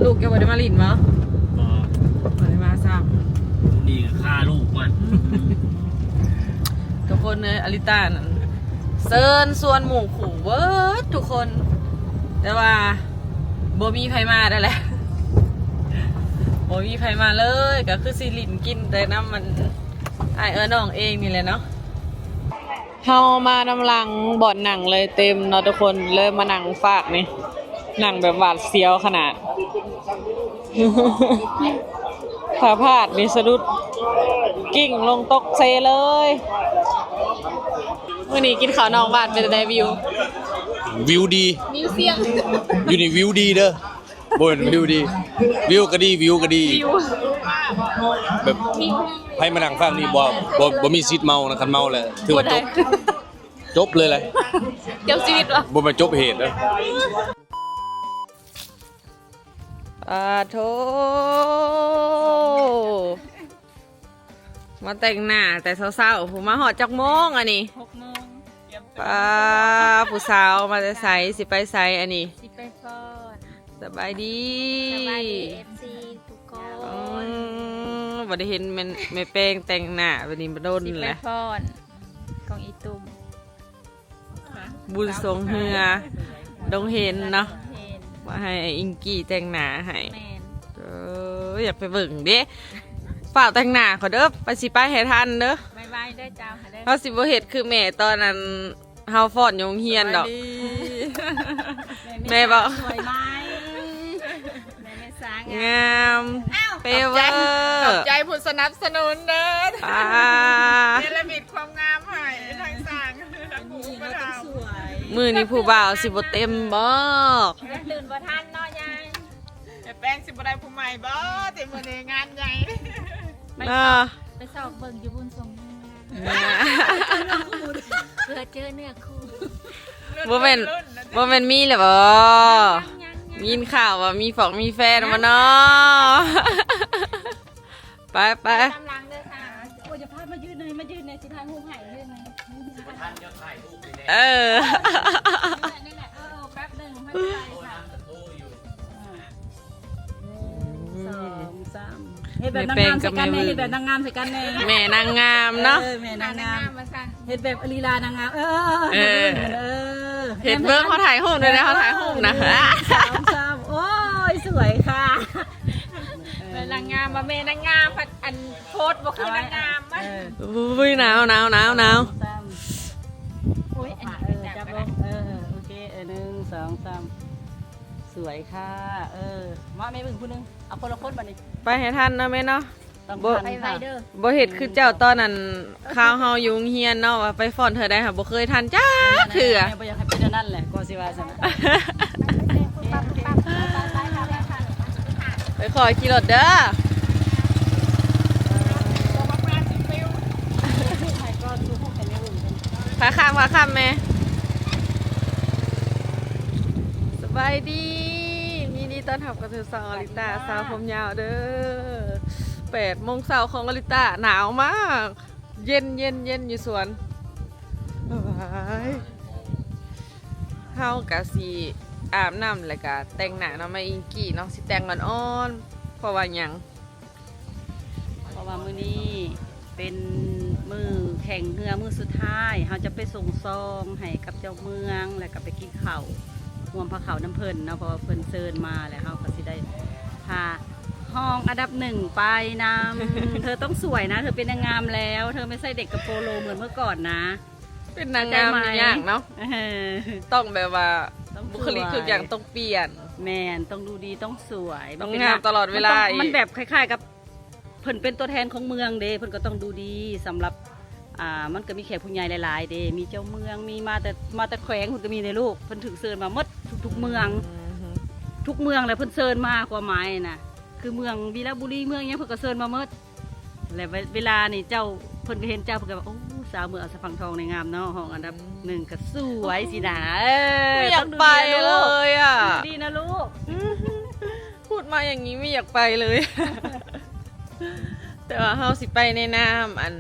ລູກເຈົ້າບໍ່ໄດ້ມາຫຼິ້ນບໍ່? ບໍ່ ບໍ່ໄດ້ມາຊ້ຳ. ນີ້ກໍຂ້າລູກມັນ. ທຸກຄົນເອີຍ ອາລິຕານັ້ນເຊີນຊວນໝູ່ຄູ່ເບິດທຸກຄົນ ແຕ່ວ່າບໍ່ມີໃຜມາໄດ້ແຫຼະ ບໍ່ມີໃຜມາເລີຍ ກໍຄືຊິຫຼິ້ນກິນແຕ່ນຳມັນ ອ້າຍເອື້ອຍນ້ອງເອງນີ້ແຫຼະເນາະ. ເຮົາມານຳຫຼັງບ່ອນນັ່ງເລີຍເຕັມເນາະທຸກຄົນ ເລີຍມານັ່ງຟາກນີ້ ນັ່ງແບບຫວາດສຽວຂະໜາດ ຖ້າພາດນີ້ສະດຸດ ກິ້ງລົງຕົກເຊເລີຍ. ມື້ນີ້ກິນເຂົ້ານອກບ້ານເປັນໃດ? ວິວ ວິວດີ ວິວສ່ຽງ ຢູ່ນີ້ວິວດີເດີ. ບໍ່ແມ່ນວິວດີ ວິວກໍດີ ວິວກໍດີ ແບບໃຜມານັ່ງຟັງນີ້ບໍ່ ບໍ່ ບໍ່ມີສິດເມົານະ ຄັນເມົາແລ້ວຖືວ່າຈົບ ຈົບເລີຍແຫຼະ ຈົບຊີວິດວະ ບໍ່ແມ່ນຈົບເຫດເດີ. ປາໂທ ມາແຕ່ງໜ້າແຕ່ເຊົ້າໆ ຜູ້ມາຮອດຈັກໂມງອັນນີ້? ຫົກໂມງ. ປາ ຜູ້ສາວມາແຕ່ໃສ? ຊິໄປໃສອັນນີ້? ຊິໄປຟ້ອນ. ສະບາຍດີ ສະບາຍດີ ເອັຟຊີ ທຸກຄົນ. ອືມ ບໍ່ໄດ້ເຫັນແມ່ນ ແມ່ແປ້ງແຕ່ງໜ້າແບບນີ້ມາດົນແຫຼະ. ຊິໄປຟ້ອນຂອງອີຕຸ່ມ. ບຸນສົງເຮືອດົງເຫັນເນາະ ດອງເຫັນ ວ່າໃຫ້ອີງກີ້ແຕ່ງໜ້າໃຫ້. ແມ່ນ. ເອີ ຢາກໄປເບິ່ງເດ້ ຟ້າວແຕ່ງໜ້າຂໍເດີ ໄປ ຊິໄປໃຫ້ທັນເດີ. ໄວໆເດີເຈົ້າ ເຮົາຊິບໍ່ເຮັດຄືແມ່ຕອນນັ້ນ ເຮົາຟ້ອນຢູ່ໂຮງຮຽນດອກ. ສະບາຍດີ ແມ່ ແມ່ບອກ ສວຍໄໝ? ແມ່ ແມ່ສາງ ງາມ ເປເວີ ຂອບໃຈ ຂອບໃຈຜູ້ສະໜັບສະໜູນເດີ. ອ່າ ເນລະມິດຄວາມງາມໃຫ້ທັງສ້າງ ທັງຜູ້ອຸປະຖຳ. ມື້ນີ້ຜູ້ບ່າວຊິບໍ່ເຕັມບໍ? ຕື່ນບໍ່ທັນເນາະຍາຍ. ແມ່ແປ້ງຊິບໍ່ໄດ້ຜູ້ໃໝ່ບໍ ຕິ ມື້ນີ້ງານໃຫຍ່. ໄປຊອກ ໄປຊອກເບິ່ງຢູ່ບຸນສົງເຮືອ ເພື່ອເຈີເນື້ອຄູ່. ບໍ່ແມ່ນ ບໍ່ແມ່ນມີແລ້ວບໍ? ຍັງໆໆ ຍິນຂ່າວວ່າມີຟອກມີແຟນບໍ່ເນາະ? ໄປໆ ຕາມຫຼັງເດີ. ໂອ້ຍ ຢ່າພາມາຢືນໃນ ມາຢືນໃນ ຊິຖ່າຍຮູບໃຫ້ ຢືນໃນ. ເອີ ນີ້ແຫຼະ ນີ້ແຫຼະ ເອີ ແປັບໜຶ່ງ ເພິ່ນໄປ. ໜຶ່ງ ສອງ ສາມ ເຮັດແບບນາງງາມໃສ່ກັນແດ່ ເຮັດແບບນາງງາມໃສ່ກັນແດ່. ແມ່ນາງງາມເນາະ ເອີ ແມ່ນາງງາມ ເຮັດແບບລີລານາງງາມ. ເອີ ເອີ ເອີ ເຮັດເບິ່ງ ເຮົາຖ່າຍຮູບໄດ້ ເຮົາຖ່າຍຮູບນະ. ໜຶ່ງ ສອງ ສາມ ໂອ້ຍ ສວຍຄ່ະ. ເອີ ນາງງາມ ວ່າແມ່ນາງງາມ ອັນໂພສບໍ່ຄືນາງງາມ. ເອີ ໂອ້ຍ ໜາວ ໜາວ ໜາວ ໜາວ. ໂອ້ຍ ອັນນີ້ ເອີ ຈັບລົງ ເອີ ໂອເຄ ເອີ ໜຶ່ງ ສອງ ສາມ ສວຍຄ່ະ. ເອີ ມາແມ່ເບິ່ງຜູ້ໜຶ່ງ ເອົາຄົນລະຄົນບາດນີ້. ໄປໃຫ້ທັນເນາະແມ່ເນາະ ຕ້ອງທັນ ບໍ່ ໄປໄວເດີ ບໍ່ເຮັດຄືເຈົ້າຕອນນັ້ນ ຄາວເຮົາຢູ່ໂຮງຮຽນເນາະ ວ່າໄປຟ້ອນເທື່ອໃດຫາບໍ່ເຄີຍທັນຈັກເທື່ອ. ແມ່ບໍ່ຢາກໃຫ້ເປັນແນວນັ້ນແຫຼະ ກໍຊິວ່າຊັ້ນນະ. ໄປຂໍຂີ່ລົດເດີ. ພາຂ້າມ ພາຂ້າມແມ່. ສະບາຍດີ ຍິນດີຕ້ອນຮັບເຂົ້າສູ່ຊ່ອງອາລິຕາ ສາວຜົມຍາວເດີ. ແປດໂມງເຊົ້າຂອງອາລິຕາ ໜາວມາກ ເຢັນໆໆ ຢູ່ສວນ. ເຮົາກະຊິອາບນ້ຳ ແລ້ວກະແຕ່ງໜ້າເນາະ ມາອິງກີ້ເນາະ ຊິແຕ່ງອ່ອນໆ ເພາະວ່າຫຍັງ? ເພາະວ່າມື້ນີ້ເປັນມື້ແຂ່ງເຮືອມື້ສຸດທ້າຍ ເຮົາຈະໄປສົ່ງຊອງໃຫ້ກັບເຈົ້າເມືອງ ແລ້ວກໍໄປກິນເຂົ້າຮ່ວມພາເຂົ້ານຳເພິ່ນເນາະ ເພາະວ່າເພິ່ນເຊີນມາ ແລ້ວເຮົາກໍຊິໄດ້ພາຮອງອັນດັບໜຶ່ງໄປນຳ. ເທີຕ້ອງສວຍນະ ເທີເປັນນາງງາມແລ້ວ ເທີໄມ່ໃຊ່ເດັກກະໂປໂລເໝືອນເມື່ອກ່ອນນະ. ເປັນນາງງາມນີ້ຍາກເນາະ ເອີ ຕ້ອງແບບວ່າ ຕ້ອງ ບຸກຄະລິກທຸກຢ່າງຕ້ອງປ່ຽນ. ແມ່ນ ຕ້ອງດູດີ ຕ້ອງສວຍ ຕ້ອງງາມຕະຫຼອດເວລາ. ມັນແບບຄ້າຍໆກັບເພິ່ນເປັນຕົວແທນຂອງເມືອງເດ້ ເພິ່ນກໍຕ້ອງດູດີ. ສຳລັບ ອ່າ ມັນກໍມີແຂກຜູ້ໃຫຍ່ຫຼາຍໆເດ້ ມີເຈົ້າເມືອງ ມີມາແຕ່ ມາແຕ່ແຂວງພຸ້ນກໍມີເດ້ລູກ ເພິ່ນຖືກເຊີນມາໝົດທຸກໆເມືອງ ທຸກເມືອງແຫຼະເພິ່ນເຊີນມາ ຄວາມໝາຍນະ ຄືເມືອງວິລະບູລີ ເມືອງຫຍັງເພິ່ນກໍເຊີນມາໝົດ. ແລະ ເວ ເວລານີ້ເຈົ້າ ເພິ່ນກໍເຫັນເຈົ້າ ເພິ່ນກໍວ່າ ໂອ້ ສາວເມືອງອາດສະພັງທອງໃນງາມເນາະ ຮອງອັນດັບໜຶ່ງກໍສວຍຊິນະ. ເອີ ບໍ່ຢາກໄປເລີຍອະ ຕ້ອງດູດີນະລູກ ດູດີນະລູກ. ພູດມາຢ່າງນີ້ໄມ່ຢາກໄປເລີຍ. ແຕ່ວ່າເຮົາຊິໄປໃນນາມ ອັນ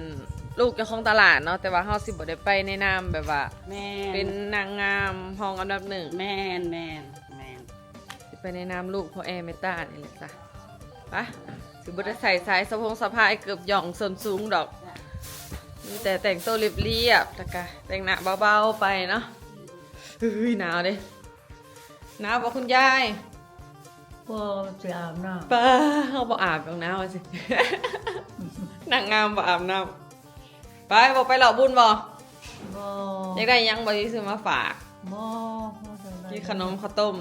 ລູກເຈົ້າຂອງຕະຫຼາດເນາະ ແຕ່ວ່າເຮົາຊິບໍ່ໄດ້ໄປໃນນາມແບບວ່າ ແມ່ນ ເປັນນາງງາມຮອງອັນດັບໜຶ່ງ. ແມ່ນ ແມ່ນ ແມ່ນ. ຊິ ໄປໃນນາມລູກພໍ່ແອແມ່ຕານີ້ແຫຼະຈ້ະ. ໄປ ຊິບໍ່ໄດ້ໃສ່ສາຍສະໂພງສະພາຍເກີບຫຍ່ອງສົ້ນສູງດອກ ມີແຕ່ແຕ່ງໂຕລຽບໆ ແລ້ວກະແຕ່ງໜ້າເບົາໆ ໄປເນາະ. ເຮີ້ຍ ໜາວເດ້. ໜາວບໍ່ຄຸນຍາຍ? ບໍ່ ຊິອາບນ້ຳ. ປ້າ ເຮົາບໍ່ອາບດອກ ໜາວວ່າຊິ ນາງງາມບໍ່ອາບນ້ຳ. ໄປ ບໍ່ໄປເລາະບຸນບໍ່? ບໍ່. ຢາກໄດ້ຫຍັງບໍ່ ຊິຊື້ມາຝາກ? ບໍ່ ບໍ່ຢາກໄດ້. ກິນຂະໜົມ ເຂົ້າຕົ້ມ.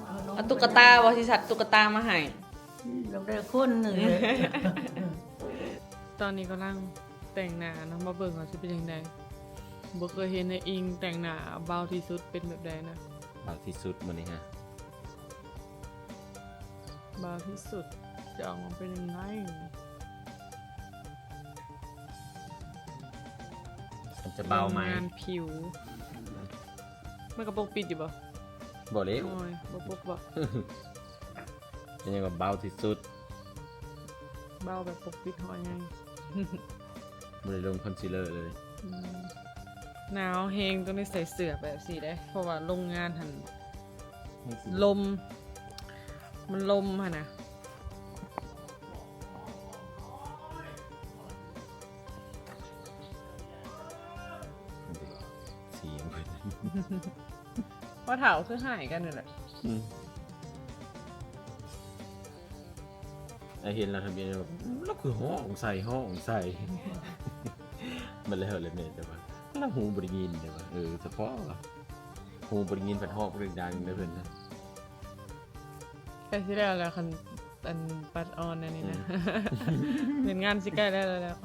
ເອົາຕຸກກະຕາບໍ່? ຊິສັດຕຸກກະຕາມາໃຫ້. ຢາກໄດ້ຄົນໜຶ່ງເລີຍ. ຕອນນີ້ກຳລັງແຕ່ງໜ້າເນາະ ມາເບິ່ງວ່າຊິເປັນຈັ່ງໃດ. ບໍ່ເຄີຍເຫັນໄອ້ອິງແຕ່ງໜ້າເບົາທີ່ສຸດເປັນແບບໃດນະ. ເບົາທີ່ສຸດມື້ນີ້ຮະ. ເບົາທີ່ສຸດຈະອອກມາເປັນຈັ່ງໃດ? ມັນຈະເບົາໄໝ? ໂຮງງານຜິວ ມັນກະປົກປິດຢູ່ບໍ່? ບໍ່ເດ້. ໂອ້ຍ ບໍ່ປົກບໍ່? ເປັນຫຍັງວ່າເບົາທີ່ສຸດ? ເບົາແບບປົກປິດຮອຍໃຫຍ່. ບໍ່ໄດ້ລົງຄອນຊີລເລີເລີຍ. ອືມ ໜາວແຮງ ຕ້ອງໄດ້ໃສ່ເສື້ອແບບຊີ້ເດ້ ເພາະວ່າໂຮງງານຫັ້ນ ລົມ ມັນລົມຫັ້ນນະ. ສີ ພໍ່ເຖົ້າຄືຮ້າຍກັນນີ້ແຫຼະ. ອືມ ອ້າຍເຫັນແລ້ວທຳອິດແບບ ລາວຄືຮ້ອງໃສ່ ຮ້ອງໃສ່. ມັນແລ້ວແຫຼະແມ່ ແຕ່ວ່າລາວຫູບໍ່ໄດ້ຍິນ ແຕ່ວ່າ ເອີ ສະເພາະຫູບໍ່ໄດ້ຍິນ ພັດຮ້ອງເພງດັງເດ້ເພິ່ນນະ. ໃກ້ຊິແລ້ວແລ້ວ ຄັນ ອັນ ປັດອ່ອນອັນນີ້ນະ. ອືມ ເປັນງານຊິໃກ້ແລ້ວ ແລ້ວ ແລ້ວ.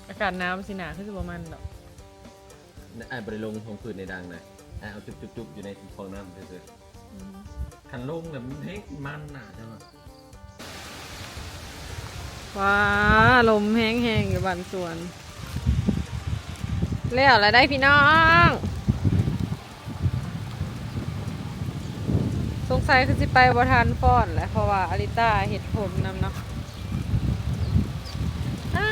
ອາກາດໜາວມັນຊິໜ້າຄືຊິບໍ່ມັນດອກ. ອ້າຍບໍ່ໄດ້ລົງຮອງພື້ນໃນດັງນະ ອ້າຍເອົາຈຸບໆໆ ຢູ່ໃນຟອງນ້ຳຊື່ໆ. ອືມ ຄັນລົງແລ້ວມັນແຮງມັນໜ້າຈັ່ງວ່າ. ວ້າ ລົມແຮງໆ ຢູ່ບ້ານສວນ. ແລ້ວລະໄດ໋ພີ່ນ້ອງ. ສົງໄສຄືຊິໄປບໍ່ທັນຟ້ອນແຫຼະ ເພາະວ່າອາລິຕາເຮັດຜົມນຳເນາະ. ອ້າ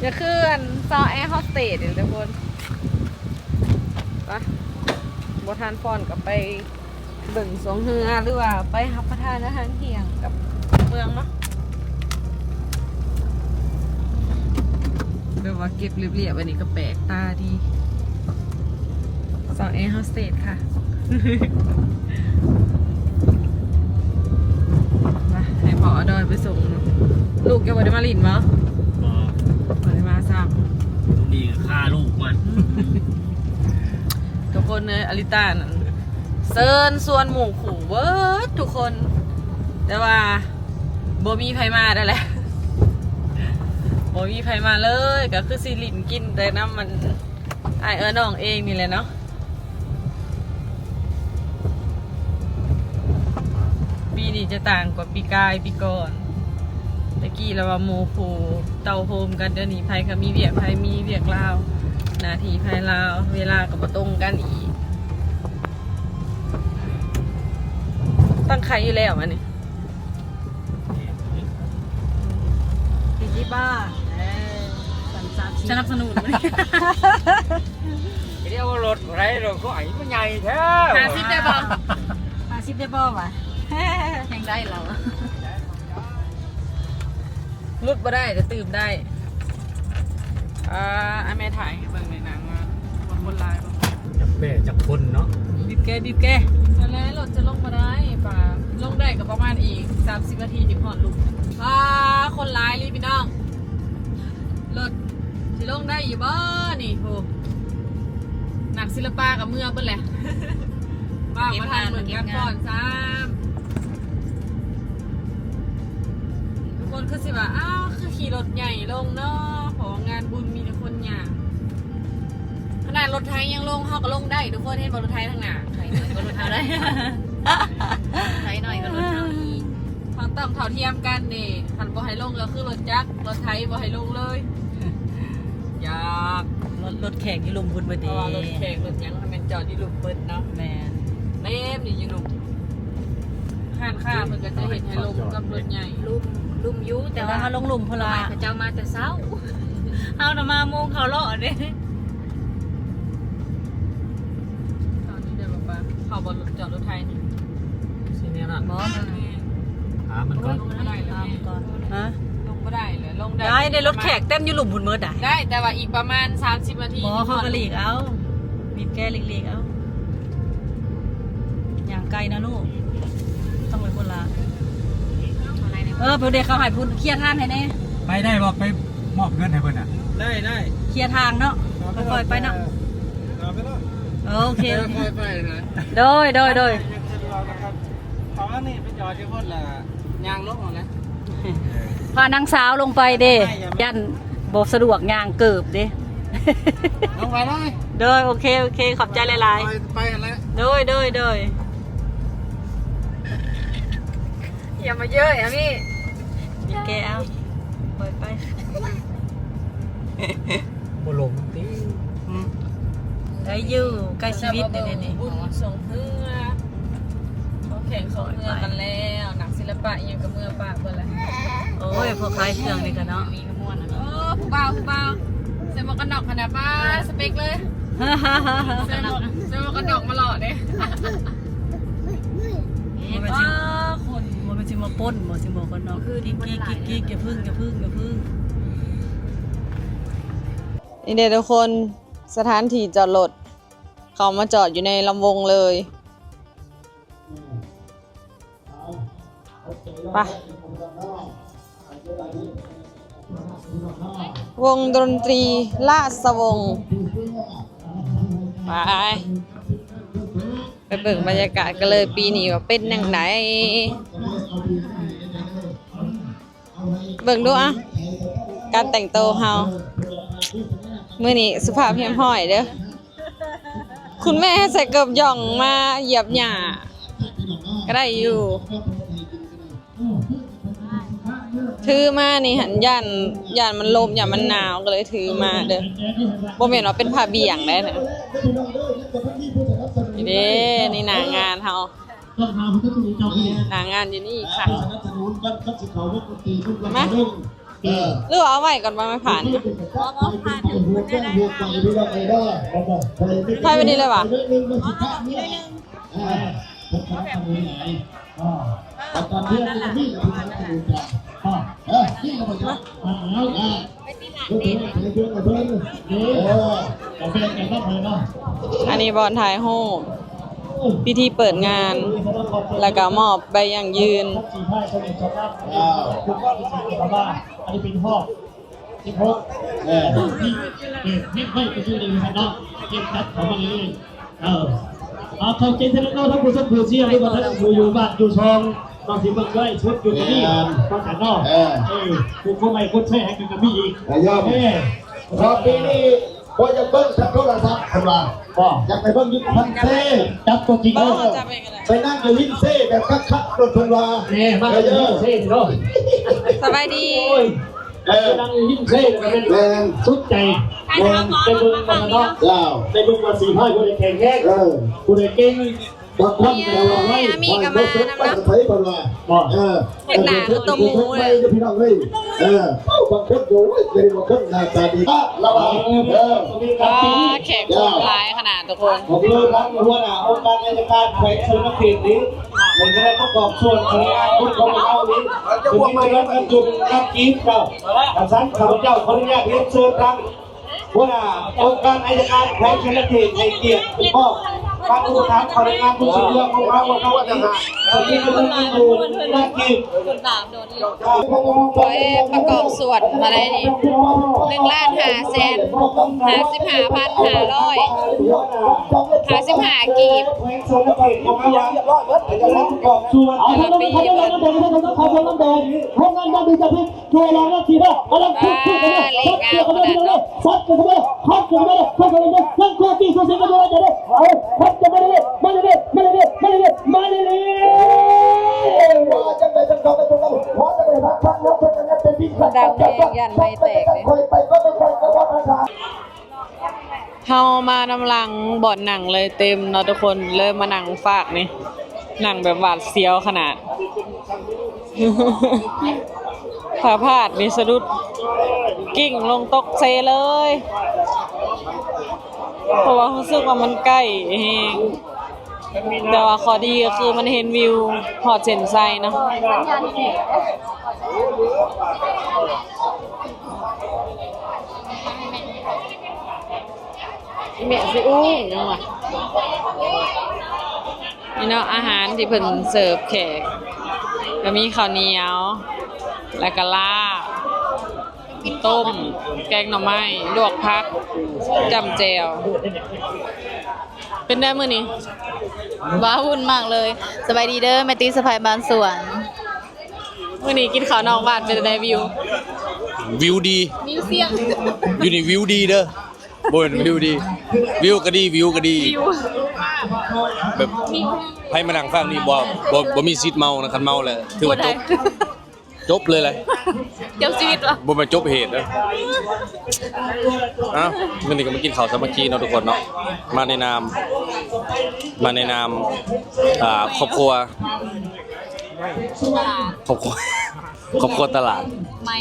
ຢ່າຄືອັນຊາວແອໂຮສເຕສນີ້ທຸກຄົນ. ໄປ ບໍ່ທັນຟ້ອນກະໄປເບິ່ງຊ່ວງເຮືອ ຫຼືວ່າໄປຮັບປະທານອາຫານທ່ຽງກັບເມືອງເນາະ. ແບບວ່າເກັບລຽບໆ ອັນນີ້ກະແປກຕາດີ. ສາວແອໂຮສເຕສຄ່ະ. ມາ ໃຫ້ພໍ່ອາດອຍໄປສົ່ງເນາະ. ລູກເຈົ້າບໍ່ໄດ້ມາຫຼິ້ນບໍ່? ບໍ່ ບໍ່ໄດ້ມາຊ້ຳ. ນີ້ຂ້າລູກມັນ. ທຸກຄົນເອີຍ ອາລິຕານັ້ນເຊີນຊວນໝູ່ຄູ່ເບິດທຸກຄົນ ແຕ່ວ່າບໍ່ມີໃຜມາໄດ້ແຫຼະ. ບໍ່ມີໃຜມາເລີຍ ກະຄືຊິຫຼິ້ນກິນແຕ່ນຳມັນ ອ້າຍເອື້ອຍນ້ອງເອງນີ້ແຫຼະເນາະ. ປີນີ້ຈະຕ່າງກວ່າປີກາຍປີກ່ອນ. ແຕ່ກີ້ລະວ່າໝູ່ຄູ່ເຕົ້າໂຮມກັນ ດຽວນີ້ໃຜກະມີວຽກ ໃຜມີວຽກລາວ ໜ້າທີ່ໃຜລາວ ເວລາກະບໍ່ຕົງກັນອີກ. ຕັ້ງໄຂ່ຢູ່ແລ້ວອັນນີ້. ສີ່ສິບບາດ ເອີ ສາມສິບ ສະໜັບສະໜູນ. ໄປດຽວລົດໄປ ລົດກະໄອມັນໃຫຍ່ແທ້. ຫ້າສິບໄດ້ບໍ່? ຫ້າສິບໄດ້ບໍ່ຫວາ? ແຮງໄດ້ລາວ ຫຼຸດບໍ່ໄດ້ ແຕ່ຕື່ມໄດ້. ອ່າ ໃຫ້ແມ່ຖ່າຍໃຫ້ເບິ່ງແດ່ນາງວ່າ ວ່າຄົນຫຼາຍບໍ່? ຈັກແປ້ຈັກຄົນເນາະ. ບີບແກ ບີບແກ. ນັ້ນແຫຼະ ລົດຈະລົງບໍ່ໄດ້ ປາ ລົງໄດ້ກະປະມານອີກສາມສິບນາທີຈຶ່ງຮອດລຸ່ມ. ປາ ຄົນຫຼາຍອີ່ຫຼີພີ່ນ້ອງ. ລົດຊິລົງໄດ້ຢູ່ບໍ່ນີ້? ໂຫ ນັກສິລະປະກະເມືອເບິດແຫຼະ. ວ່າບໍ່ທັນເບິ່ງການຟ້ອນຊ້ຳ. ທຸກຄົນຄືຊິວ່າ ອ້າວ ຄືຂີ່ລົດໃຫຍ່ລົງເນາະ ເພາະວ່າງານບຸນມີແຕ່ຄົນຍ່າງ. ຂະໜາດລົດໄຖຍັງລົງ ເຮົາກະລົງໄດ້ທຸກຄົນ. ເຫັນບໍ່ ລົດໄຖທາງໜ້າ ໄຖໜ້ອຍກວ່າລົດເຮົາໄດ໋. ໄຖໜ້ອຍກວ່າລົດເຮົາອີກ. ເຮົາຕ້ອງເທົ່າທຽມກັນເດ້. ຄັນບໍ່ໃຫ້ລົງກະຄືລົດຈັກ ລົດໄຖບໍ່ໃຫ້ລົງເລີຍ. ຢາກ ລົດ ລົດແຂກຢູ່ລຸ່ມພຸ້ນເບິດເດ້. ເພາະວ່າລົດແຂກລົດຫຍັງ ແມ່ນຈອດຢູ່ລຸ່ມເບິດເນາະ. ແມ່ນ ເຕັມຢູ່ຢູ່ລຸ່ມ. ຮ້ານຄ້າເພິ່ນກະຈະເຮັດໃຫ້ລົງກັບລົດໃຫຍ່. ລຸ່ມ ລຸ່ມຢູ່ ແຕ່ວ່າເຮົາລົງລຸ່ມພຸ້ນລະ. ເຂົາເຈົ້າມາແຕ່ເຊົ້າ ເຮົານະມາໂມງເຂົາເລາະເດ້. ຕອນນີ້ໄ ບໍ່ ຈອດລົດໄຖນີ້ ຊິແນວນັ້ນ ບໍ່ ຖາມມັນກ່ອນ ລົງບໍ່ໄດ້ແລ້ວ ຖາມມັນກ່ອນ ຮະ ລົງບໍ່ໄດ້ແລ້ວ ລົງໄດ້ ໄດ້ ໄດ້ລົດແຂກເຕັມຢູ່ລຸ່ມພຸ້ນໝົດໄດ໋ ໄດ້ ແຕ່ວ່າອີກປະມານສາມສິບນາທີ ບໍ່ ເຂົາກໍຫຼີກເອົາ ບີບແກຫຼີກໆເອົາ ຍ່າງໄກນະລູກ ຕ້ອງໄປພຸ້ນລະ ເອີ ເພິ່ນເດ ເຂົາໃຫ້ພຸ້ນ ເຄຍທາງໃຫ້ແດ່ ໄປໄດ້ບໍ່ ໄປ ມອບເງິນໃຫ້ເພິ່ນນະ ໄດ້ ໄດ້ ເຄຍທາງເນາະ ຄ່ອຍໆໄປເນາະ ເອົາໄປເນາະ ໂອເຄ ເອີ ໂອເຄ ຄ່ອຍໄປນະ ໂດຍ ໂດຍ ໂດຍ ສະດວກນະຄັບ ເອົາອັນນີ້ໄປຈອດຢູ່ພຸ້ນລະ ຍ່າງລົງເອົາແຫຼະ ພານາງສາວລົງໄປເດ້ ຢ້ານບໍ່ສະດວກຍ່າງເກີບເດ້ ລົງໄປເລີຍ ໂດຍ ໂອເຄ ໂອເຄ ຂອບໃຈຫຼາຍໆ ໄປ ໄປຫັ້ນແຫຼະ ໂດຍ ໂດຍ ໂດຍ. ຢ່າมาเยอะ อามี่ แกเอา ปล่อยไป บ่ลงติ อืม ได้อยู่ ใกล้ชีวิตนี่ บุญส่งเฮือ เขาแข่งส่งเฮือกันแล้ว นักศิลปะอิหยังก็เมือปะเบิดแล้ว โอ้ย พวกขายเครื่องนี่ก็เนาะ มีขมวนอะ โอ้ ผู้บ่าว ผู้บ่าว ใส่หมวกกันน็อกขนาด ป้า สเปคเลย ใส่หมวก ใส่หมวกกันน็อกมาหล่อเด้ บ่แม่นสิ คน บ่แม่นสิมาปล้นบ่ สิหมวกกันน็อก คือ กิกๆๆๆ อย่าพึ่ง อย่าพึ่ง อย่าพึ่ง นี่เด้อทุกคน สถานที่จอดรถ เขามาจอดอยู่ในลำวงเลย ไป วงดนตรีราชวงศ์ ไป ไปเบิ่งบรรยากาศกันเลย ปีนี้ว่าเป็นจั่งใด เบิ่งดูอะ การแต่งตัวเฮา มื้อนี้สุภาพเรียบร้อยเด้อ คุณแม่ใส่เกิบหย่องมาเหยียบหญ้า ก็ได้อยู่ ถือมานี่หั้น ย่าน ย่านมันลม ย่านมันหนาว ก็เลยถือมาเด้อ บ่แม่นว่าเป็นผ้าเบี่ยงเด้อ นี่เด้ นี่หน้างานเฮา หน้างานอยู่นี่อีกครั้ง มา หรือว่าเอาไว้ก่อนว่าไม่ผ่าน ผ่านอยู่ ถ่ายไว้นี่เลยว่ะ อันนี้บ่อนถ่ายรูป พิธีเปิดงาน แล้วก็มอบใบยั่งยืน อันนี้เป็นฮอบ สิบหก เออ นี่ นี่ นี่ นี่ นี่ เนาะ เก็บตัดเข้ามาเรื่อยๆ เออ เอาเข้าใจเถอะเนาะ ทั้งผู้ชมผู้เชียร์ หรือว่าทั้งผู้อยู่บ้านอยู่ช่อง เนาะ ที่เบิ่งไลฟ์สดอยู่ตรงนี้ แม่น ว่ากันเนาะ เออ เออ ผู้กดไลค์กดแชร์ให้กันก็มีอีก เออ ยอม เออ เพราะปีนี้ บ่อยากเบิ่งทางโทรศัพท์ เพิ่นว่า บ่ อยากไปเบิ่งอยู่ทางเซ จับตัวจริง เออ เนาะ ไปนั่งอยู่ริมเซแบบคักๆ โลด เพิ่นว่า แน่ มา เออ เซเนาะ สบายดี โอ้ย เออ นั่งอยู่ริมเซก็เป็น แม่น สุดใจ แม่น ไปเบิ่งกันเนาะ ลาว ไปเบิ่งว่าสีไพ่ผู้ใดแข็งแรง เออ ผู้ใดเก่ง บางคนก็ว่า โอ้ย อามีก็มานำเนาะ ไผเพิ่นว่า บ่ เออ เฮ็ดหน้าคือต้มหมูเลย พี่น้องเอ้ย เออ บางคนก็ โอ้ย เป็นบางคนหน้าตาดี อ่ะ ระวัง เออ อ่า แขกคนหลายขนาดทุกคน ผมเริ่มรับหัวหน้าองค์การอัยการแขวงศรีนครินทร์นี้ ผมจะได้ประกอบส่วนพนักงานทุกคนของเรานี้ ผมมีเงินกันจุ่มนักกีฬาเจ้า อาสันข้าพเจ้าขออนุญาตเรียนเชิญทาง หัวหน้าองค์การอัยการแขวงศรีนครินทร์ให้เกียรติมอบการอุปถัมภ์พนักงานผู้ช่วยของเรา วันนี้ก็มีอยู่นักกีฬา ขอให้ประกอบส่วนมาได้นี่ หนึ่งล้านห้าแสนห้าสิบห้าพันห้าร้อยห้าสิบห้ากีบ แขวงศรีนครินทร์ของเรา ประกอบส่วน แต่ละปีเพิ่น โรงงานบ้านเบญจพฤกษ์ ช่วยเราหน้าที่ว่า เอาละ อ่า เล่นงานขนาดเนาะ ซัดกันเข้าไปเลย ซัดกันเข้าไปเลย ซัดกันเข้าไปเลย ยังคงตีสูสีกันอยู่นะ เดี๋ยว เอา ซัดกันมาเลย มาเลย มาเลย มาเลย มาเลย มาเลย ว่าจังได๋จังเขาไปตรงนั้น ว่าจังได๋พักพักนับเพิ่นกันเป็นพิษ มันดังแฮง ย่านไมค์แตกเด้ ค่อยไปก็ค่อยก็ว่าภาษา เฮามานำหลังบ่อนนั่งเลยเต็มเนาะทุกคน เลยมานั่งฟากนี่ นั่งแบบหวาดเสียวขนาด ถ้าพลาดนี่สะดุด กิ้งลงตกเซเลย เพราะว่ารู้สึกว่ามันใกล้แฮง ແຕ່ວ່າຂໍ້ດີກໍຄືມັນເຫັນວິວຮອດເສັ້ນໄຊເນາະ. ແມ່ຊິອຸ້ງຫຍັງວະ? ນີ້ເນາະ ອາຫານທີ່ເພິ່ນເສີບແຂກ ກໍມີເຂົ້າໜຽວ ແລ້ວກໍລາບ ຕົ້ມ ແກງໜໍ່ໄມ້ ລວກຜັກ ຈ້ຳແຈ່ວ. ເປັນໃດມື້ນີ້? ວ້າວຸ່ນມາກເລີຍ. ສະບາຍດີເດີ ແມ່ຕິສະໃພບ້ານສວນ. ມື້ນີ້ກິນເຂົ້ານອກບ້ານເປັນໃດ? ວິວ ວິວດີ ມີສຽງ ຢູ່ນີ້ວິວດີເດີ. ບໍ່ແມ່ນວິວດີ ວິວກໍດີ ວິວກໍດີ ແບບໃຜມານັ່ງຟັງນີ້ບໍ່ ບໍ່ ບໍ່ມີສິດເມົານະ. ຄັນເມົາແລ້ວຖືວ່າຈົບ ຈົບເລີຍແຫຼະ ຈົບຊີວິດວະ ບໍ່ແມ່ນຈົບເຫດເດີ. ເອົ້າ ມື້ນີ້ກໍມາກິນເຂົ້າສາມັກຄີເນາະທຸກຄົນເນາະ ມາໃນນາມ ມາໃນນາມ ອ່າ ຄອບຄົວ ຄອບຄົວ ຄອບຄົວຕະຫຼາດໃໝ່.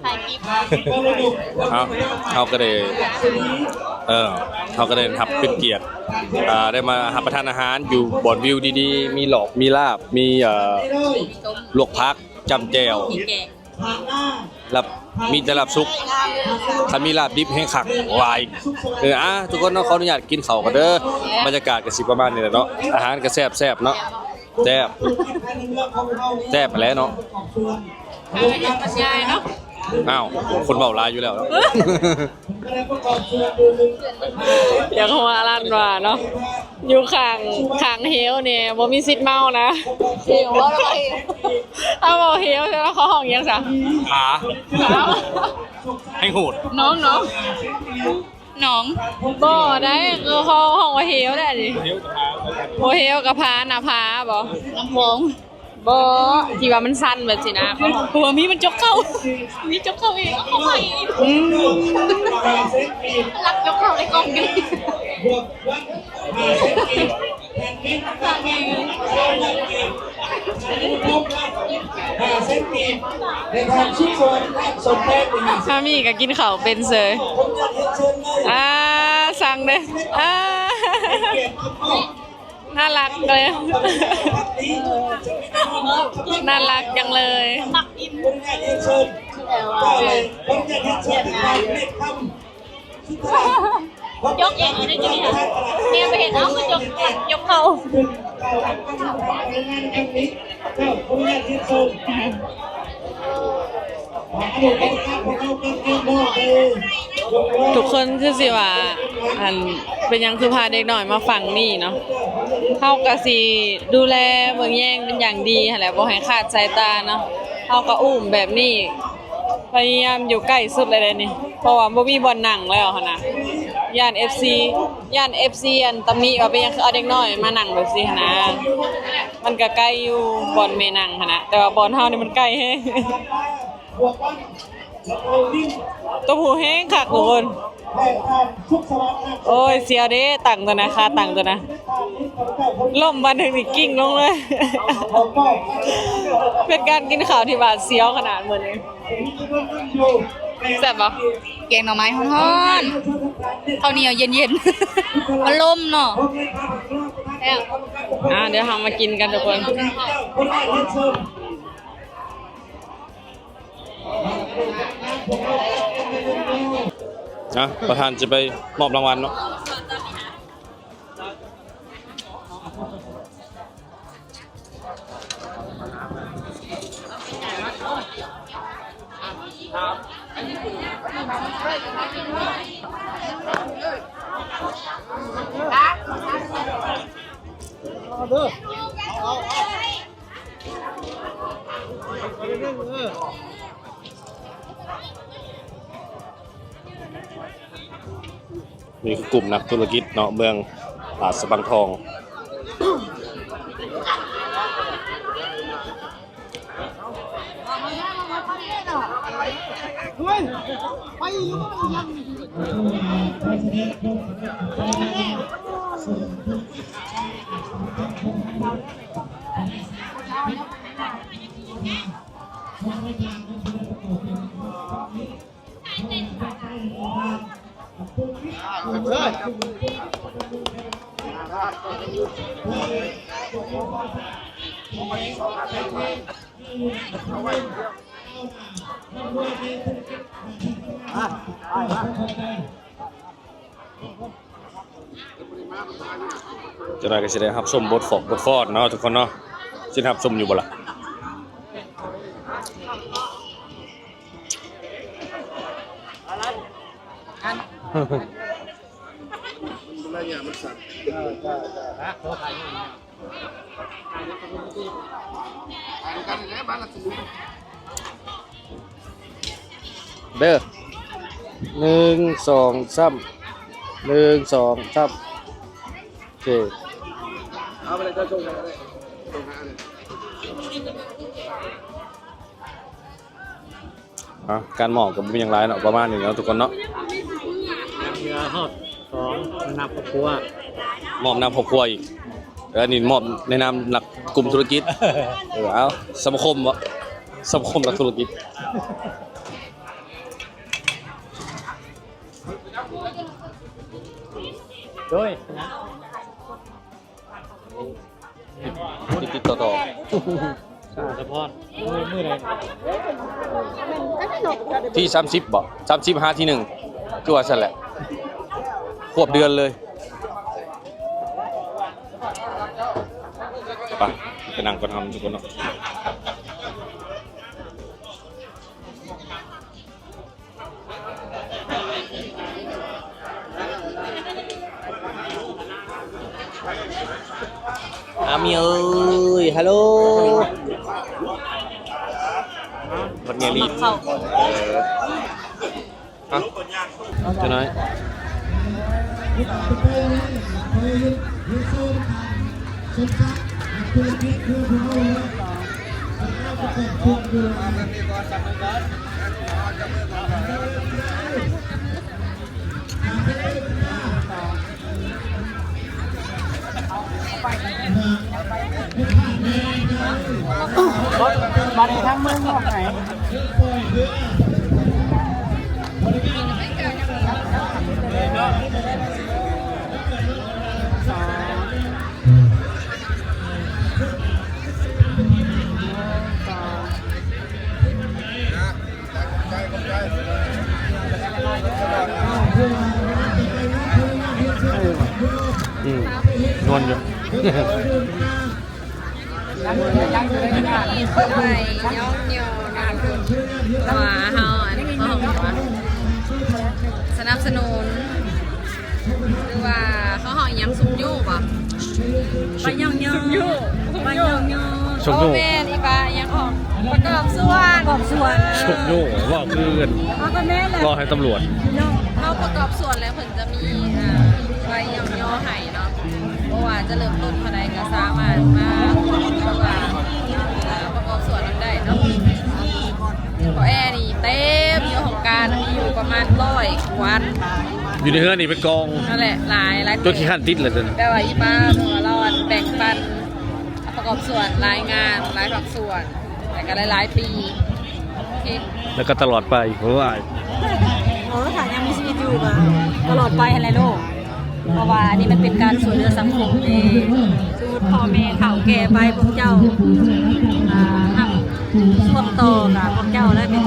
ເຮົາ ເຮົາກໍໄດ້ ເອີ ເຮົາກໍໄດ້ຮັບເປັນກຽດ ອ່າ ໄດ້ມາຮັບປະທານອາຫານຢູ່ບ່ອນວິວດີໆ ມີຫຼອກ ມີລາບ ມີ ເອີ ລວກຜັກ ຈ້ຳແຈ່ວ ລາບ ມີແຕ່ລາບສຸກ ຄັນມີລາບດິບແຮງຄັກຫຼາຍ. ເອີ ອ່າ ທຸກຄົນເນາະ ຂໍອະນຸຍາດກິນເຂົ້າກ່ອນເດີ ບັນຍາກາດກໍຊິປະມານນີ້ແຫຼະເນາະ ອາຫານກໍແຊບໆເນາະ. ແຊບ ແຊບຫັ້ນແຫຼະເນາະ. ຫາເຮັດບັນຍາຍເນາະ. ອ້າວ ຄົນເວົ້າຫຼາຍຢູ່ແລ້ວເນາະ. ຢາກຫົວຫັ້ນວ່າເນາະ ຢູ່ຂ້າງ ຂ້າງເຫວນີ້ບໍ່ມີສິດເມົານະ. ເຫວ ເວົ້າແລ້ວກໍເຫວ ເອົາ ເວົ້າເຫວ ແຕ່ວ່າເຂົາຮ້ອງຫຍັງຊະ? ຜາ ຜາ ແຮງໂຫດ ນ້ອງ ນ້ອງ. ໜອງ ບໍ່ໄດ້ ຄືເຂົາຮ້ອງວ່າເຫວໄດ໋ນີ້. ເຫວກັບຜາ ບໍ່ ເຫວກັບຜານະ ຜາບໍ່? ນ້ຳພອງ ບໍ່ ທີ່ວ່າມັນຊັນແບບຊີ້ນະ. ເຂົາ ເຂົາວ່າມີມັນຈົກເຂົ້າ ມີຈົກເຂົ້າອີກ ເຂົາວ່າອີກ ອືມ ລັກຈົກເຂົ້າໃນກ້ອງນີ້. ພາມີກໍກິນເຂົ້າເປັນເສີຍ. ອ່າ ສັ່ງເດີ້ ອ່າ ໜ້າລັກເລີຍ ໜ້າລັກຈັງເລີຍ. ຍົກເອງໄດ້ກິນນີ້ ແມ່ໄປເຫັນ ເອົ້າ ຄືຍົກ ຍົກເຂົ້າ. ທຸກຄົນຄືຊິວ່າ ອັນ ເປັນຫຍັງຄືພາເດັກນ້ອຍມາຝັ່ງນີ້ເນາະ. ເຮົາກໍຊິດູແລເບິ່ງແຍງເປັນຢ່າງດີຫັ້ນແຫຼະ ບໍ່ໃຫ້ຂາດສາຍຕາເນາະ. ເຮົາກໍອຸ້ມແບບນີ້ ພະຍາຍາມຢູ່ໃກ້ສຸດເລີຍເດນີ້ ເພາະວ່າບໍ່ມີບ່ອນນັ່ງແລ້ວຫັ້ນນະ. ຢ້ານເອັຟຊີ ຢ້ານເອັຟຊີ ອັນ ຕຳໜິວ່າເປັນຫຍັງຄືເອົາເດັກນ້ອຍມານັ່ງແບບຊີ້ຫັ້ນນະ. ມັນກໍໄກຢູ່ບ່ອນແມ່ນັ່ງຫັ້ນນະ ແຕ່ວ່າບ່ອນເຮົານີ້ມັນໄກແຮງ. ຕົວຜູ້ແຮງຄັກທຸກຄົນ. ໂອ້ຍ ສຽວເດ້ ຕັ່ງຕົວນະ ຂາຕັ່ງຕົວນະ ລົ້ມບາດໜຶ່ງນີ້ກິ້ງລົງເລີຍ. ເປັນການກິນເຂົ້າທີ່ຫວາດສຽວຂະໜາດມື້ນີ້. ແຊບບໍ່? ແກງໜໍ່ໄມ້ຮ້ອນໆ ເຂົ້າໜຽວເຢັນໆ ມັນລົມເນາະ. ແຊບ. ອ່າ ດຽວເຮົາມາກິນກັນທຸກຄົນ. ນະ ປະທານຈະໄປມອບລາງວັນເນາະ. ນີ້ຄືກຸ່ມນັກທຸລະກິດເນາະ ເມືອງລາຊະບັງທອງ. ອ່າ ເອີ ເຈົ້າໜ້າຍກໍຊິໄດ້ຮັບຊົມບົດຟອກບົດຟອນເນາະທຸກຄົນເນາະ. ຊິໄດ້ຮັບຊົມຢູ່ບໍ່ລະ? ມັນລະຍະມັນສັ້ນ. ເດີ ໜຶ່ງ ສອງ ສາມ ໜຶ່ງ ສອງ ສາມ ໂອເຄ. ເອົາໄປເລີຍ ເຈົ້າສົ່ງໃຫ້ກໍໄດ້ ສົ່ງຫາເລີຍ. ອ່ະ ການມອບກໍບໍ່ມີຫຍັງຫຼາຍເນາະ ປະມານນີ້ເນາະທຸກຄົນເນາະ. ເຫຼືອຮອບສອງ ນຳຄອບຄົວ ມອບນຳຄອບຄົວອີກ. ເອີ ອັນນີ້ມອບໃນນາມນັກກຸ່ມທຸລະກິດ. ເອີ ເອົາ ສະມາຄົມບໍ? ສະມາຄົມນັກທຸລະກິດ. ໂດຍ ຕິດໆຕໍ່ໆ ສະພອນ ມື້ ມື້ໃດ? ທີສາມສິບບໍ? ສາມສິບຫາທີໜຶ່ງ ຄືວ່າຊັ້ນແຫຼະ ຄວບເດືອນເລີຍ. ໄປ ໄປນັ່ງກ່ອນເຮົາທຸກຄົນເນາະ. ອາມີເອີຍ ຮັລໂຫຼ ບັດເມຍລີ ເອີ ຮະ ເຈົ້ານ້ອຍ. ບັດນີ້ທາງເມືອງຮອດໃສ? ອືມ ນວນຢູ່. ໄປຍ້ອງຍໍນະ ວ່າເຮົາ ອັນ ເຮົາສະໜັບສະໜູນ ຫຼືວ່າເຂົາຮ້ອງອີ່ຫຍັງ ຊຸກຍູ້ບໍ? ໄປຍ້ອງຍໍ ຊຸກຍູ້ ໄປຍ້ອງຍໍ ຊຸກຍູ້ ບໍ່ແມ່ນ ອີ່ປ້າ ອີ່ຫຍັງເກາະ ປະກອບສ່ວນ ປະກອບສ່ວນ ຊຸກຍູ້ ເວົ້າຄືກັນ ເອົາກໍແມ່ນແຫຼະ ເວົ້າໃຫ້ຕຳຫຼວດເນາະ ເຮົາປະກອບສ່ວນແລ້ວ ຈະມີ ອ່າ ໃບຍ້ອງຍໍໃຫ້ເນາະ ບໍ່ວ່າຈະເລີ່ມຕົ້ນເທົ່າໃດກໍສາມາດມາຮ່ວມ ຫຼືວ່າ ອ່າ ປະກອບສ່ວນນຳໄດ້ເນາະ. ເກົ້າແອນີ້ເຕັມຢູ່ຫ້ອງການ ມີຢູ່ປະມານຮ້ອຍກວ່າອັນ ຢູ່ໃນເຮືອນນີ້ເປັນກອງ ນັ້ນແຫຼະ ຫຼາຍ ຫຼາຍ ຈົນຂີ້ຄ້ານຕິດແລ້ວ ແບບວ່າອີ່ປ້າ ແບບວ່າລາວແບ່ງປັນ ປະກອບສ່ວນຫຼາຍງານ ຫຼາຍພາກສ່ວນ ແລ້ວກໍຫຼາຍໆປີ ໂອເຄ ແລ້ວກໍຕະຫຼອດໄປ ໂອ້ຍ ເອີ ຖ້າຍັງມີຊີວິດຢູ່ກໍຕະຫຼອດໄປຫັ້ນແຫຼະລູກ ເພາະວ່າອັນນີ້ມັນເປັນການຊ່ວຍເຫຼືອສັງຄົມເດ້ ສົມມຸດພໍ່ແມ່ເຖົ້າແກ່ໄປ ພວກເຈົ້າ ອ່າ ຮັບຊ່ວງຕໍ່ ກໍພວກເຈົ້າໄດ້ເປັນ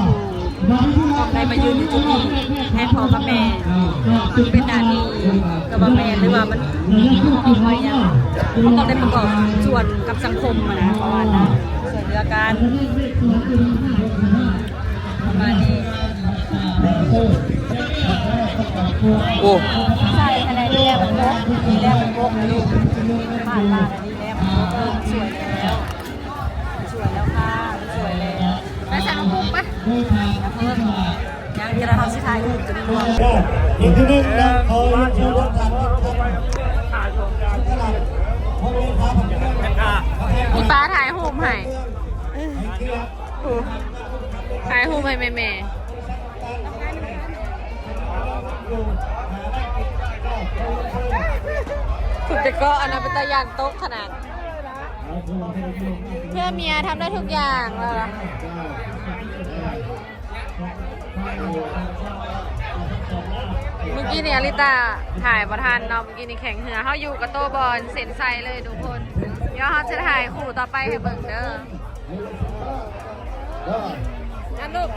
ຜູ້ ຕ້ອງໄດ້ມາຢືນຢູ່ຈຸດນີ້ແທນພໍ່ກັບແມ່ ມັນເປັນໜ້າທີ່ກໍວ່າແມ່ນ ຫຼືວ່າມັນ ເຮົາຕ້ອງໄດ້ປະກອບສ່ວນກັບສັງຄົມຫັ້ນນະ ປະມານນັ້ນ ຊ່ວຍເຫຼືອກັນ ປະມານນີ້. ໂອ້ ໃສ່ຫັ້ນແຫຼະ ດີແລ້ວມັນບົກ ດີແລ້ວມັນບົກນະລູກ ປາດ ປາດ ອັນນີ້ແລ້ວມັນບົກ ເອີ ມັນສວຍແລ້ວ ມັນສວຍແລ້ວຄ່ະ ມັນສວຍແລ້ວ ໄປໃສ່ນ້ຳປຸ້ງໄປ ຢ່າເພິ່ງ ຍັງຈະໄດ້ ເຮົາຊິຖ່າຍຮູບກັນກ່ອນ ອີກທີໜຶ່ງນະ ຂໍຮຽນເຊີນທ່ານ ອີ່ປ້າຖ່າຍຮູບໃຫ້ ຖ່າຍຮູບໃຫ້ແມ່ໆ ຖືກແຕ່ເກາະ ອັນນັ້ນເປັນຕາຢ້ານຕົກຂະໜາດ ເພື່ອເມຍທຳໄດ້ທຸກຢ່າງ ວ່າລະ. ມື້ກີ້ນີ້ອາລິຕາຖ່າຍບໍ່ທັນເນາະ ມື້ກີ້ນີ້ແຂ່ງເຮືອ ເຮົາຢູ່ກະໂຕະບ່ອນເສັ້ນໄຊເລີຍທຸກຄົນ. ດຽວເຮົາຈະຖ່າຍຄູ່ຕໍ່ໄປໃຫ້ເບິ່ງເດີ. ອັນລູກ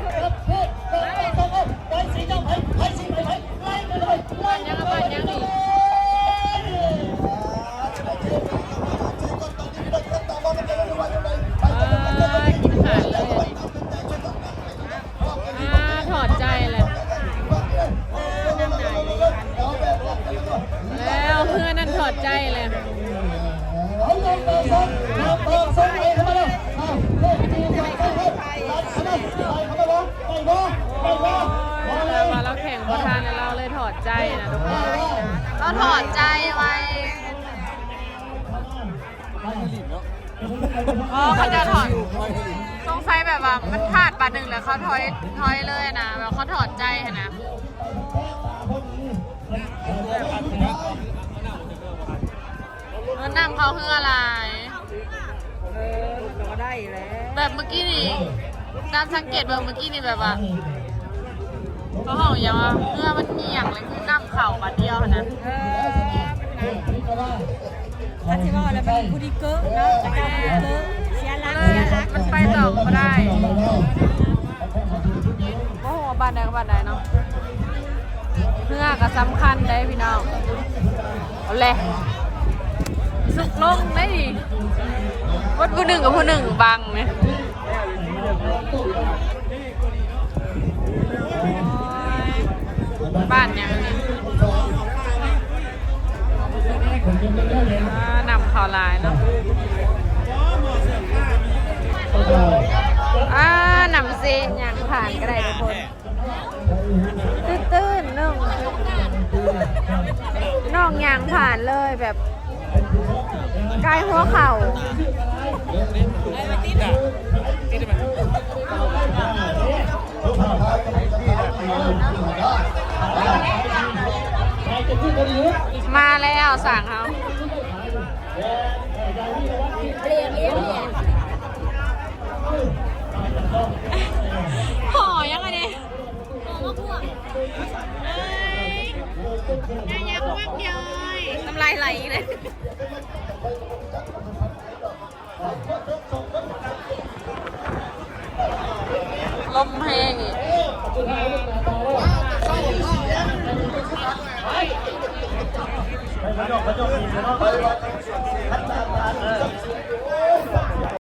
ອາ ຖອດໃຈແລ້ວ ແລ້ວເຮືອນັ້ນຖອດໃຈແລ້ວ. ໂອ້ຍ ວ່າລາວແຂ່ງບໍ່ທັນ ລາວເລີຍຖອດໃຈນະທຸກຄົນ ລາວຖອດໃຈໄວ. ອໍ ເຂົາເຈົ້າຖອດ ສົງໄສແບບວ່າມັນພາດບາດໜຶ່ງແລ້ວເຂົາຖອຍ ຖອຍເລີຍນະ ແບບເຂົາຖອດໃຈຫັ້ນນະ. ເອີ ນ້ຳເຂົ້າເຮືອຫຼາຍ ເອີ ມັນກໍບໍ່ໄດ້ແລ້ວ ແບບເມື່ອກີ້ນີ້ ຕາມສັງເກດເບິ່ງເມື່ອກີ້ນີ້ແບບວ່າ ເຂົາເວົ້າຫຍັງວ່າເຮືອມັນຫຍັງເລີຍ ຄືນ້ຳເຂົ້າບາດດຽວຫັ້ນນະ. ເອີ ມັນໜັກ ຄັນຊິເວົ້າແລ້ວມັນຜູ້ດີເກີະເນາະ ເຈົ້າຜູ້ດີເກີະ ເສຍຫຼັກ ເສຍຫຼັກ ມັນໄປຕໍ່ບໍ່ໄດ້. ບໍ່ຮູ້ວ່າບ້ານໃດກັບບ້ານໃດເນາະ ເຮືອກໍສຳຄັນເດ້ພີ່ນ້ອງ. ເອົາແຫຼະ ສຸກລົງເດ້ນີ້ ເບິດຜູ້ໜຶ່ງກັບຜູ້ໜຶ່ງບັງນີ້. ໂອ້ຍ ບ້ານຫຍັງນີ້ ອາ ນ້ຳເຂົ້າຫຼາຍເນາະ ອາ ນ້ຳເຊ ຍ່າງຜ່ານກໍໄດ້ທຸກຄົນ. ຕື້ນໆ ນ້ອງ ນ້ອງຍ່າງຜ່ານເລີຍແບບໃກ້ຫົວເຂົ່າ. ມາແລ້ວ ສ້າງເຮົາ ຫໍ່ຫຍັງອັນນີ້? ໜ້າຍັກມາກເດີຍ ນ້ຳລາຍໄຫຼອີກແລ້ວ. ລົມແຮງອີກ ໄປ ໄປ ໄປ.